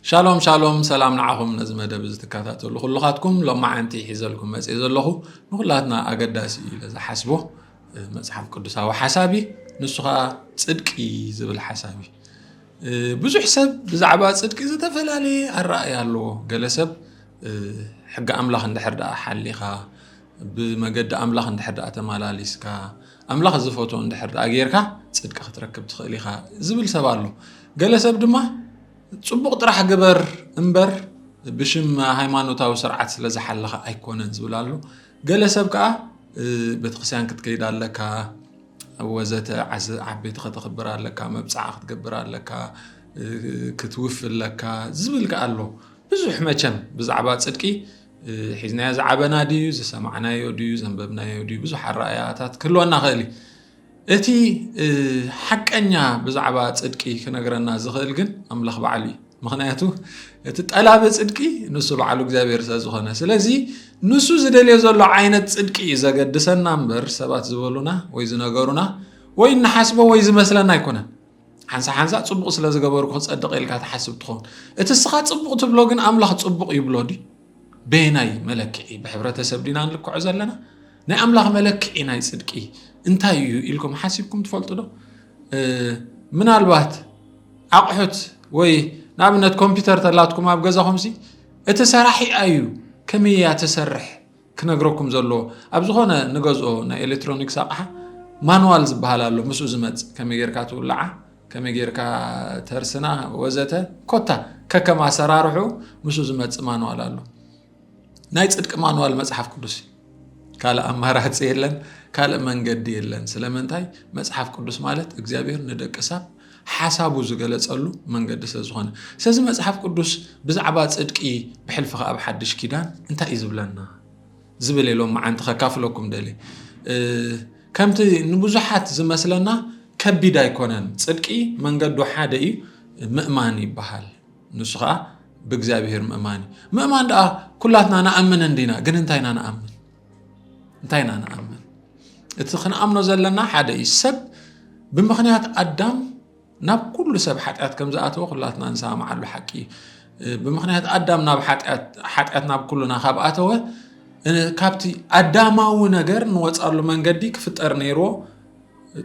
ሻሎም ሻሎም፣ ሰላም ንዓኹም ነዚ መደብ እዚ ትከታተሉ ኩልኻትኩም። ሎማዓንቲ ሒዘልኩም መፅእ ዘለኹ ንኹላትና ኣገዳሲ እዩ ኢለ ዝሓስቦ መፅሓፍ ቅዱሳዊ ሓሳብ እዩ። ንሱ ከዓ ፅድቂ ዝብል ሓሳብ እዩ። ብዙሕ ሰብ ብዛዕባ ፅድቂ ዝተፈላለየ ኣረኣእያ ኣለዎ። ገለ ሰብ ሕጊ ኣምላኽ እንድሕር ደኣ ሓሊኻ፣ ብመገዲ ኣምላኽ እንድሕር ደኣ ተመላሊስካ፣ ኣምላኽ ዝፈትዎ እንድሕር ደኣ ጌርካ ፅድቂ ክትረክብ ትኽእል ኢኻ ዝብል ሰብ ኣሎ። ገለ ሰብ ድማ ፅቡቕ ጥራሕ ግበር እምበር ብሽም ሃይማኖታዊ ስርዓት ስለ ዝሓለኻ ኣይኮነን ዝብል ኣሎ። ገለ ሰብ ከዓ ቤተክርስትያን ክትከይድ ኣለካ ወዘተ፣ ዓበይቲ ከተኽብር ኣለካ፣ መብፅዓ ክትገብር ኣለካ፣ ክትውፍ ኣለካ ዝብል ከዓ ኣሎ። ብዙሕ መቸም ብዛዕባ ፅድቂ ሒዝናዮ ዝዓበና ድዩ፣ ዝሰማዕናዮ ድዩ፣ ዘንበብናዮ ድዩ፣ ብዙሕ ኣረኣእያታት ክህልወና ኽእል እዩ። እቲ ሓቀኛ ብዛዕባ ፅድቂ ክነግረና ዝኽእል ግን ኣምላኽ ባዕሉ እዩ። ምኽንያቱ እቲ ጠላቢ ፅድቂ ንሱ ባዕሉ እግዚኣብሔር ስለ ዝኾነ። ስለዚ ንሱ ዝደልዮ ዘሎ ዓይነት ፅድቂ እዩ ዘገድሰና እምበር ሰባት ዝበሉና ወይ ዝነገሩና ወይ እንሓስቦ ወይ ዝመስለና ኣይኮነን። ሓንሳ ሓንሳ ፅቡቕ ስለ ዝገበርኩ ክፀድቕ ኢልካ ትሓስብ ትኸውን። እቲ እስኻ ፅቡቕ ትብሎ ግን ኣምላኽ ፅቡቕ ይብሎ ድዩ? በየናይ መለክዒ? ብሕብረተሰብ ዲና ንልክዖ ዘለና? ናይ ኣምላኽ መለክዒ ናይ ፅድቂ እንታይ እዩ ኢልኩም ሓሲብኩም ትፈልጡ ዶ? ምናልባት ኣቑሑት ወይ ንኣብነት ኮምፒውተር ተላትኩም ኣብ ገዛኹምሲ እቲ ሰራሒኣ እዩ ከመይ እያ ትሰርሕ ክነግረኩም ዘለዎ። ኣብ ዝኾነ ንገዝኦ ናይ ኤሌክትሮኒክስ ኣቕሓ ማንዋል ዝበሃል ኣሎ፣ ምስኡ ዝመጽእ ከመይ ጌርካ ትውልዓ፣ ከመይ ጌርካ ተርስና ወዘተ፣ ኮታ ከከም ኣሰራርሑ ምስኡ ዝመጽእ ማንዋል ኣሎ። ናይ ጽድቂ ማንዋል መጽሓፍ ቅዱስ እዩ። ካልእ ኣማራጺ የለን፣ ካልእ መንገዲ የለን። ስለምንታይ? መጽሓፍ ቅዱስ ማለት እግዚኣብሔር ንደቂ ሰብ ሓሳቡ ዝገለጸሉ መንገዲ ስለ ዝኾነ። ስለዚ መጽሓፍ ቅዱስ ብዛዕባ ጽድቂ ብሕልፊ ከኣ ኣብ ሓድሽ ኪዳን እንታይ እዩ ዝብለና? ዝብል እየ ሎማዓንቲ ከካፍለኩም ደልየ። ከምቲ ንብዙሓት ዝመስለና ከቢድ ኣይኮነን። ጽድቂ መንገዱ ሓደ እዩ፣ ምእማን ይበሃል። ንሱ ኸዓ ብእግዚኣብሔር ምእማን እዩ። ምእማን ደኣ ኩላትና ንኣምን እንዲና፣ ግን እንታይ ኢና ንኣምን? እንታይ ኢና ንኣምን? እቲ ክንኣምኖ ዘለና ሓደ እዩ። ሰብ ብምኽንያት ኣዳም ናብ ኩሉ ሰብ ሓጢኣት ከም ዝኣተወ ኩላትና ንሰማምዓሉ ሓቂ እዩ። ብምኽንያት ኣዳም ናብ ሓጢኣት፣ ሓጢኣት ናብ ኩሉና ካብ ኣተወ፣ ካብቲ ኣዳማዊ ነገር ንወፃሉ መንገዲ ክፍጠር ነይርዎ።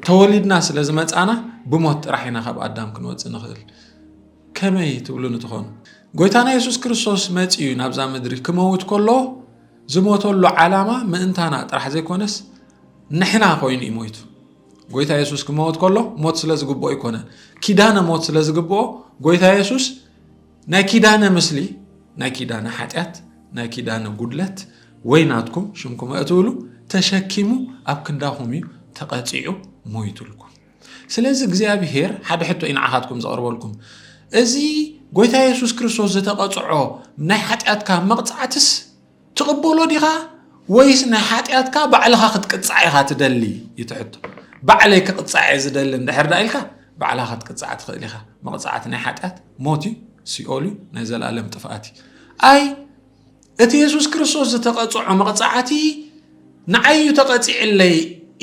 ተወሊድና ስለ ዝመፃና ብሞት ጥራሕ ኢና ካብ ኣዳም ክንወፅእ ንኽእል። ከመይ ትብሉኒ ትኾኑ? ጎይታና የሱስ ክርስቶስ መፂኡ ናብዛ ምድሪ ክመውት ከሎ ዝሞተሉ ዓላማ ምእንታና ጥራሕ ዘይኮነስ ንሕና ኮይኑ እዩ ሞይቱ። ጎይታ የሱስ ክመውት ከሎ ሞት ስለ ዝግብኦ ኣይኮነን። ኪዳነ ሞት ስለ ዝግብኦ ጎይታ የሱስ ናይ ኪዳነ ምስሊ፣ ናይ ኪዳነ ሓጢኣት፣ ናይ ኪዳነ ጉድለት ወይ ናትኩም ሽምኩም ኣእትውሉ ተሸኪሙ ኣብ ክንዳኹም እዩ ተቐጺዑ ሞይቱልኩም። ስለዚ እግዚኣብሔር ሓደ ሕቶ እዩ ንዓኻትኩም ዘቕርበልኩም። እዚ ጎይታ የሱስ ክርስቶስ ዝተቐጽዖ ናይ ሓጢኣትካ መቕጻዕትስ ትቕበሎ ዲኻ ወይስ ናይ ሓጢኣትካ ባዕልኻ ክትቅጻዕ ኢኻ ትደሊ? እዩ እቲ ሕቶ። ባዕለይ ክቕጻዕ እየ ዝደሊ እንድሕር ደኣ ኢልካ ባዕልኻ ክትቅጻዕ ትኽእል ኢኻ። መቕጻዕቲ ናይ ሓጢኣት ሞት እዩ፣ ሲኦል እዩ፣ ናይ ዘለኣለም ጥፍኣት እዩ። ኣይ እቲ የሱስ ክርስቶስ ዝተቐጽዖ መቕጻዕቲ ንዓይ እዩ ተቐጺዕለይ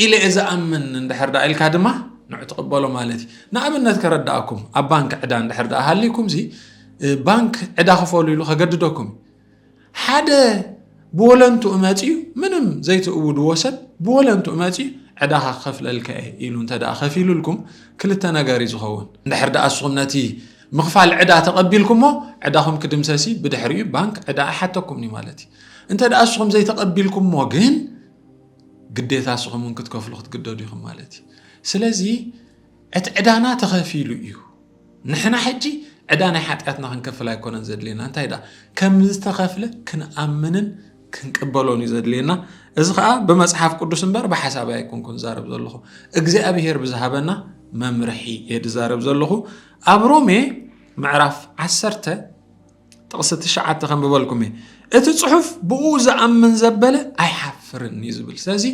ኢለ እየ ዝኣምን እንድሕር ደኣ ኢልካ ድማ ንዑ ትቕበሎ ማለት እዩ። ንኣብነት ከረዳእኩም፣ ኣብ ባንክ ዕዳ እንድሕር ደኣ ሃልይኩም ዚ ባንክ ዕዳ ክፈሉ ኢሉ ከገድደኩም እዩ። ሓደ ብወለንትኡ መጺኡ ምንም ዘይትእውድዎ ሰብ ብወለንትኡ መጺኡ ዕዳኻ ክኸፍለልካ እየ ኢሉ እንተ ደኣ ከፊሉልኩም ክልተ ነገር እዩ ዝኸውን። እንድሕር ደኣ እስኹም ነቲ ምኽፋል ዕዳ ተቐቢልኩሞ ዕዳኹም ክድምሰሲ ብድሕሪኡ ባንክ ዕዳ ኣይሓተኩምን እዩ ማለት እዩ። እንተ ደኣ እስኹም ዘይተቐቢልኩሞ ግን ግዴታ እስኹም እውን ክትከፍሉ ክትግደዱ ኢኹም ማለት እዩ። ስለዚ እቲ ዕዳና ተኸፊሉ እዩ። ንሕና ሕጂ ዕዳ ናይ ሓጢኣትና ክንከፍል ኣይኮነን ዘድልየና። እንታይ ደኣ ከም ዝተኸፍለ ክንኣምንን ክንቅበሎን እዩ ዘድልየና። እዚ ኸዓ ብመጽሓፍ ቅዱስ እምበር ብሓሳብ ኣይኮንኩን ዝዛረብ ዘለኹ። እግዚኣብሔር ብዝሃበና መምርሒ እየ ዝዛረብ ዘለኹ። ኣብ ሮሜ ምዕራፍ ዓሰርተ ጥቕሲ ትሽዓተ ከንብበልኩም እየ። እቲ ጽሑፍ ብኡ ዝኣምን ዘበለ ኣይሓፍርን እዩ ዝብል። ስለዚ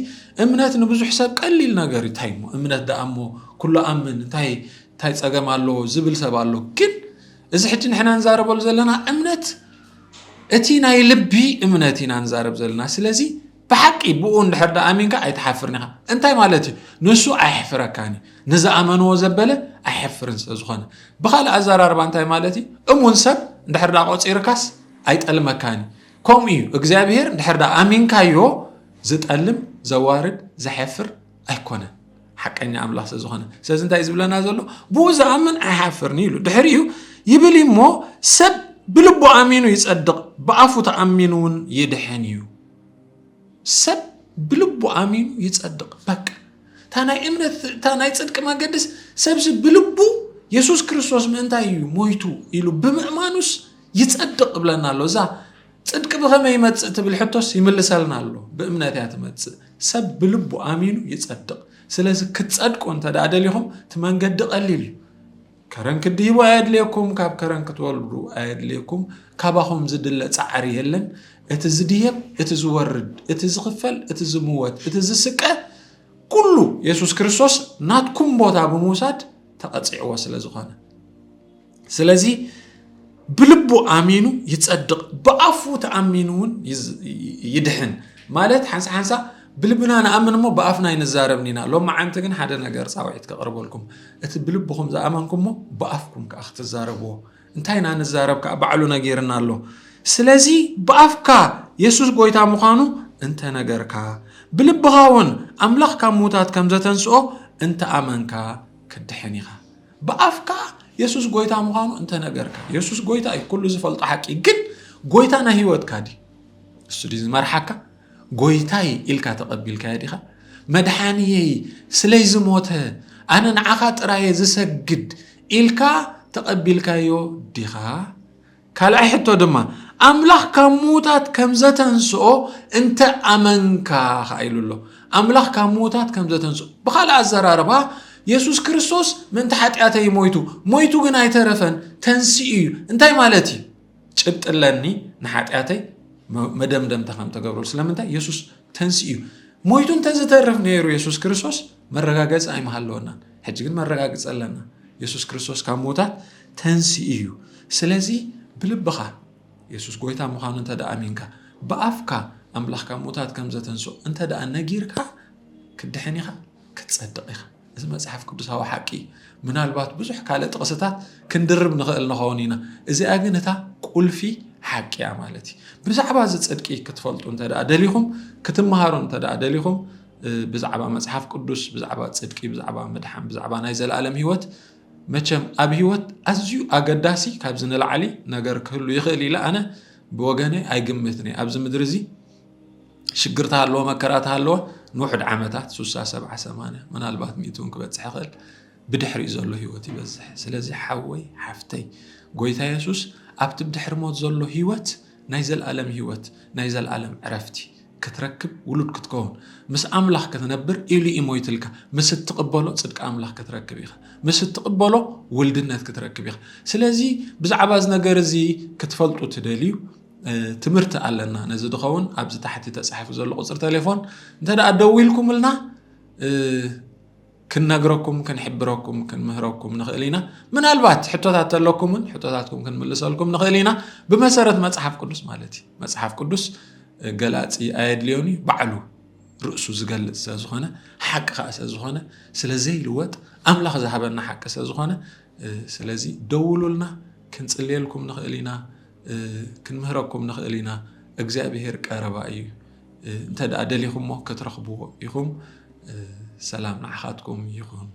እምነት ንብዙሕ ሰብ ቀሊል ነገር እዩ። እንታይ እሞ እምነት ደኣ እሞ ኩሉ ኣምን እንታይ እንታይ ጸገም ኣለዎ ዝብል ሰብ ኣሎ። ግን እዚ ሕጂ ንሕና ንዛረበሉ ዘለና እምነት እቲ ናይ ልቢ እምነት ኢና ንዛረብ ዘለና። ስለዚ ብሓቂ ብኡ እንድሕር ደኣ ኣሚንካ ኣይትሓፍርን ኢኻ። እንታይ ማለት እዩ? ንሱ ኣየሕፍረካን እዩ። ንዝኣመንዎ ዘበለ ኣይሐፍርን ስለ ዝኾነ። ብኻልእ ኣዘራርባ እንታይ ማለት እዩ? እሙን ሰብ እንድሕር ደኣ ቆጺርካስ ኣይጠልመካን እዩ። ከምኡ እዩ እግዚኣብሔር። እንድሕር ደኣ ኣሚንካዮ ዝጠልም፣ ዘዋርድ፣ ዘሐፍር ኣይኮነን፣ ሓቀኛ ኣምላኽ ስለ ዝኾነ። ስለዚ እንታይ እዩ ዝብለና ዘሎ? ብኡ ዝኣምን ኣይሓፍርን እዩ ኢሉ። ድሕሪኡ ይብል እሞ፣ ሰብ ብልቡ ኣሚኑ ይጸድቕ፣ ብኣፉ ተኣሚኑ እውን ይድሕን እዩ። ሰብ ብልቡ ኣሚኑ ይጸድቕ። በቃ እታ ናይ እምነት፣ እታ ናይ ጽድቂ መገድስ፣ ሰብሲ ብልቡ የሱስ ክርስቶስ ምእንታይ እዩ ሞይቱ ኢሉ ብምእማኑስ ይጸድቕ እብለና ኣሎ። እዛ ጽድቂ ብኸመይ ይመጽእ ትብል ሕቶስ ይምልሰልና ኣሎ። ብእምነት እያ ትመጽእ። ሰብ ብልቡ ኣሚኑ ይጸድቕ። ስለዚ ክትጸድቁ እንተ ደኣ ደሊኹም፣ እቲ መንገዲ ቀሊል እዩ። ከረን ክትድይቡ ኣየድልየኩም፣ ካብ ከረን ክትወልዱ ኣየድልየኩም። ካባኹም ዝድለ ጻዕሪ የለን። እቲ ዝድየብ፣ እቲ ዝወርድ፣ እቲ ዝኽፈል፣ እቲ ዝምወት፣ እቲ ዝስቀ፣ ኩሉ የሱስ ክርስቶስ ናትኩም ቦታ ብምውሳድ ተቐጺዕዎ ስለ ዝኾነ። ስለዚ ብልቡ ኣሚኑ ይጸድቕ፣ ብኣፉ ተኣሚኑ እውን ይዝ-፣ ይድሕን። ማለት ሓንሳ ሓንሳ ብልብና ንኣምን እሞ ብኣፍና ኣይንዛረብን ኢና። ሎም መዓንቲ ግን ሓደ ነገር ጻውዒት ከቕርበልኩም። እቲ ብልብኹም ዝኣመንኩሞ ብኣፍኩም ከኣ ክትዛረብዎ። እንታይ ኢና ንዛረብ ከኣ ባዕሉ ነጊርና ኣሎ። ስለዚ ብኣፍካ የሱስ ጎይታ ምዃኑ እንተነገርካ፣ ብልብኻ እውን ኣምላኽ ካብ ምዉታት ከም ዘተንስኦ እንተኣመንካ ክትድሕን ኢኻ። ብኣፍካ የሱስ ጎይታ ምዃኑ እንተነገርካ፣ የሱስ ጎይታ እዩ፣ ኩሉ ዝፈልጦ ሓቂ። ግን ጎይታ ናይ ህይወትካ ድዩ? እሱ ድዩ ዝመርሓካ? ጎይታይ ኢልካ ተቐቢልካዮ ዲኻ? መድሓንየይ ስለይ ዝሞተ፣ ኣነ ንዓኻ ጥራየ ዝሰግድ ኢልካ ተቐቢልካዮ ዲኻ? ካልኣይ ሕቶ ድማ፣ ኣምላኽ ካብ ምዉታት ከም ዘተንስኦ እንተ ኣመንካ ኸዓ ኢሉ ኣሎ። ኣምላኽ ካብ ምዉታት ከም ዘተንስኦ። ብኻልእ ኣዘራርባ፣ የሱስ ክርስቶስ ምእንቲ ሓጢኣተይ ሞይቱ፣ ሞይቱ ግን ኣይተረፈን፣ ተንሲኡ እዩ። እንታይ ማለት እዩ? ጭብጢ ኣለኒ ንሓጢኣተይ መ-፣ መደምደምታ ከም ተገብረሉ። ስለምንታይ? የሱስ ተንሲኡ እዩ። ሞይቱ እንተዝተርፍ ነይሩ የሱስ ክርስቶስ፣ መረጋገጺ ኣይምሃለወናን። ሕጂ ግን መረጋገጺ ኣለና። የሱስ ክርስቶስ ካብ ምዉታት ተንሲኡ እዩ። ስለዚ ብልብኻ የሱስ ጎይታ ምዃኑ እንተ ደኣ ኣሚንካ፣ ብኣፍካ ኣምላኽ ካብ ምዉታት ከም ዘተንስኦ እንተ ደኣ ነጊርካ፣ ክትድሕን ኢኻ፣ ክትጸድቕ ኢኻ። እዚ መጽሓፍ ቅዱሳዊ ሓቂ እዩ። ምናልባት ብዙሕ ካልእ ጥቕስታት ክንድርብ ንኽእል ንኸውን ኢና። እዚኣ ግን እታ ቁልፊ ሓቂ እያ ማለት እዩ። ብዛዕባ እዚ ጽድቂ ክትፈልጡ እንተ ደኣ ደሊኹም፣ ክትመሃሩ እንተ ደኣ ደሊኹም፣ እ፣ ብዛዕባ መጽሓፍ ቅዱስ፣ ብዛዕባ ጽድቂ፣ ብዛዕባ ምድሓን፣ ብዛዕባ ናይ ዘለኣለም ህይወት፣ መቸም ኣብ ህይወት ኣዝዩ ኣገዳሲ ካብዚ ንላዕሊ ነገር ክህሉ ይኽእል ኢለ ኣነ ብወገነይ ኣይግምትን እየ። ኣብዚ ምድሪ እዚ ሽግር ተሃለወ፣ መከራ ተሃለወ፣ ንውሑድ ዓመታት፣ ሱሳ፣ ሰብዓ፣ ሰማንያ፣ ምናልባት ሚእቲ እውን ክበጽሕ ይኽእል፣ ብድሕሪኡ ዘሎ ህይወት ይበዝሕ። ስለዚ ሓወይ፣ ሓፍተይ፣ ጎይታ የሱስ ኣብቲ ብድሕሪ ሞት ዘሎ ህይወት፣ ናይ ዘለኣለም ህይወት፣ ናይ ዘለኣለም ዕረፍቲ ክትረክብ፣ ውሉድ ክትከውን፣ ምስ ኣምላኽ ክትነብር ኢሉ እዩ ሞይትልካ። ምስ እትቕበሎ ጽድቂ ኣምላኽ ክትረክብ ኢኻ። ምስ እትቕበሎ ውልድነት ክትረክብ ኢኻ። ስለዚ ብዛዕባ እዚ ነገር እዚ ክትፈልጡ ትደልዩ፣ እ፣ ትምህርቲ ኣለና። ነዚ ዝኸውን ኣብዚ ታሕቲ ተጻሒፉ ዘሎ ቁጽሪ ቴሌፎን እንተ ደኣ ደዊልኩምልና፣ እ፣ ክንነግረኩም፣ ክንሕብረኩም፣ ክንምህረኩም ንኽእል ኢና። ምናልባት ሕቶታት ተለኩምን ሕቶታትኩም ክንምልሰልኩም ንኽእል ኢና። ብመሰረት መጽሓፍ ቅዱስ ማለት እዩ። መጽሓፍ ቅዱስ፣ እ፣ ገላጺ ኣየድልዮን እዩ። ባዕሉ ርእሱ ዝገልጽ ስለ ዝኾነ፣ ሓቂ ከኣ ስለ ዝኾነ፣ ስለ ዘይልወጥ፣ ኣምላኽ ዝሃበና ሓቂ ስለ ዝኾነ፣ እ፣ ስለዚ ደውሉልና፣ ክንጽልየልኩም ንኽእል ኢና፣ እ፣ ክንምህረኩም ንኽእል ኢና። እግዚኣብሄር ቀረባ እዩ። እ፣ እንተ ደኣ ደሊኹሞ ክትረኽብዎ ኢኹም። እ፣ ሰላም ንዓኻትኩም ይኹን።